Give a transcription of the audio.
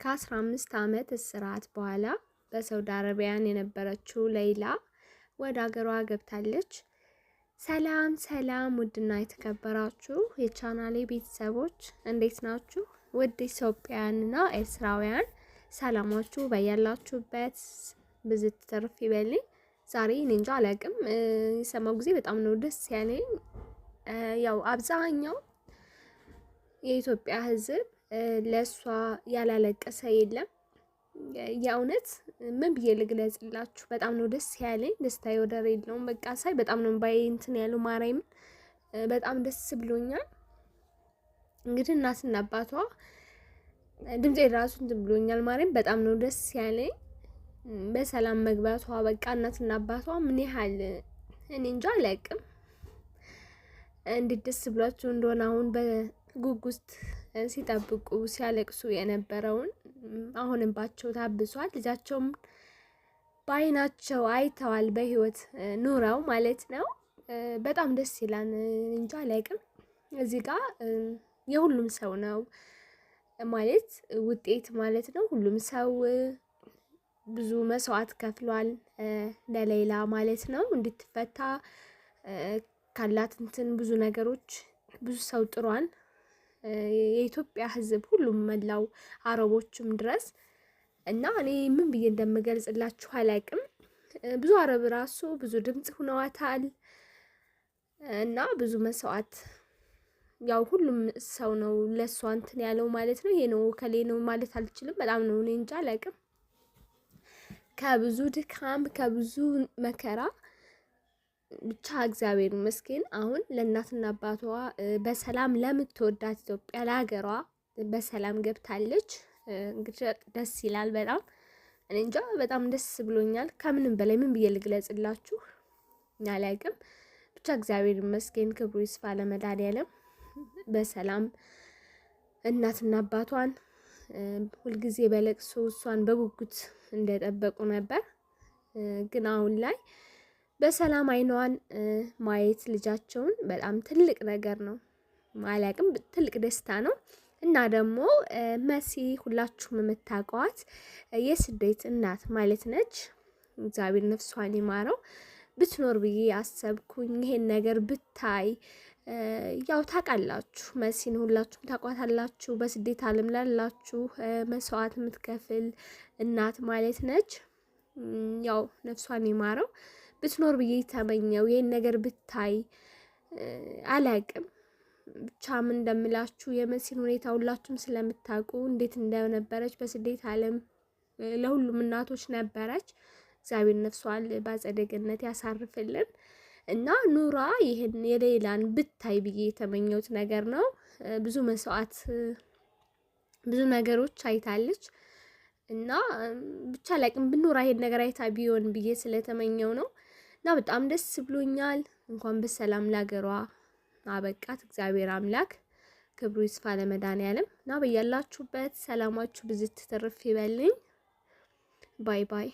ከ15 ዓመት እስራት በኋላ በሳውዲ አረቢያን የነበረችው ሌይላ ወደ አገሯ ገብታለች። ሰላም ሰላም! ውድና የተከበራችሁ የቻናሌ ቤተሰቦች እንዴት ናችሁ? ውድ ኢትዮጵያውያንና ኤርትራውያን ሰላማችሁ በያላችሁበት ብዝት ትርፍ ይበልኝ። ዛሬ እኔ እንጃ አላቅም፣ የሰማው ጊዜ በጣም ነው ደስ ያለኝ። ያው አብዛኛው የኢትዮጵያ ሕዝብ ለእሷ ያላለቀሰ የለም። የእውነት ምን ብዬ ልግለጽላችሁ? በጣም ነው ደስ ያለኝ። ደስታ ወደር የለውም። በቃ ሳይ በጣም ነው ባይ እንትን ያለው ማርያምን በጣም ደስ ብሎኛል። እንግዲህ እናትና አባቷ ድምፄ ራሱ እንትን ብሎኛል። ማርያም በጣም ነው ደስ ያለኝ በሰላም መግባቷ። በቃ እናትና አባቷ ምን ያህል እኔ እንጃ አላቅም እንዴት ደስ ብሏቸው እንደሆነ አሁን በጉጉት ሲጠብቁ ሲያለቅሱ የነበረውን አሁን እንባቸው ታብሷል። ልጃቸውም በአይናቸው አይተዋል፣ በህይወት ኑረው ማለት ነው። በጣም ደስ ይላል። እንጃ አላቅም። እዚህ ጋር የሁሉም ሰው ነው ማለት ውጤት ማለት ነው። ሁሉም ሰው ብዙ መስዋዕት ከፍሏል ለሌላ ማለት ነው እንድትፈታ ካላት እንትን ብዙ ነገሮች ብዙ ሰው ጥሯል። የኢትዮጵያ ሕዝብ ሁሉም መላው አረቦችም ድረስ እና እኔ ምን ብዬ እንደምገልጽላችሁ አላቅም። ብዙ አረብ ራሱ ብዙ ድምጽ ሁነዋታል እና ብዙ መስዋዕት ያው ሁሉም ሰው ነው ለእሷ እንትን ያለው ማለት ነው። ይሄ ነው ከሌ ነው ማለት አልችልም። በጣም ነው እኔ እንጃ አላቅም። ከብዙ ድካም ከብዙ መከራ ብቻ እግዚአብሔር ይመስገን አሁን ለእናትና አባቷ በሰላም ለምትወዳት ኢትዮጵያ ለሀገሯ በሰላም ገብታለች። እንግዲህ ደስ ይላል በጣም እኔ እንጃ በጣም ደስ ብሎኛል። ከምንም በላይ ምን ብዬ ልግለጽላችሁ አላውቅም። ብቻ እግዚአብሔር ይመስገን፣ ክብሩ ይስፋ ለመድኃኒዓለም። በሰላም እናትና አባቷን ሁልጊዜ በለቅሶ እሷን በጉጉት እንደጠበቁ ነበር። ግን አሁን ላይ በሰላም አይኗን ማየት ልጃቸውን በጣም ትልቅ ነገር ነው። አላቅም ትልቅ ደስታ ነው። እና ደግሞ መሲ ሁላችሁም የምታውቋት የስደት እናት ማለት ነች። እግዚአብሔር ነፍሷን ይማረው። ብትኖር ብዬ አሰብኩኝ። ይሄን ነገር ብታይ ያው ታውቃላችሁ፣ መሲን ሁላችሁም ታውቋታላችሁ። በስደት ዓለም ላላችሁ መስዋዕት የምትከፍል እናት ማለት ነች። ያው ነፍሷን ይማረው። ብትኖር ብዬ ተመኘው። ይህን ነገር ብታይ አላቅም ብቻ ምን እንደምላችሁ የመሲን ሁኔታ ሁላችሁም ስለምታውቁ እንዴት እንደነበረች በስደት ዓለም ለሁሉም እናቶች ነበረች። እግዚአብሔር ነፍሷን በአጸደ ገነት ያሳርፍልን እና ኑራ ይህን የሌላን ብታይ ብዬ የተመኘሁት ነገር ነው። ብዙ መስዋዕት ብዙ ነገሮች አይታለች እና ብቻ ላቅም ብኖራ ይሄን ነገር አይታ ቢሆን ብዬ ስለተመኘው ነው። እና በጣም ደስ ብሎኛል። እንኳን በሰላም ለሀገሯ አበቃት። እግዚአብሔር አምላክ ክብሩ ይስፋ ለመድኃኒዓለም። እና በያላችሁበት ሰላማችሁ ብዝት ትርፍ ይበልኝ። Bye bye።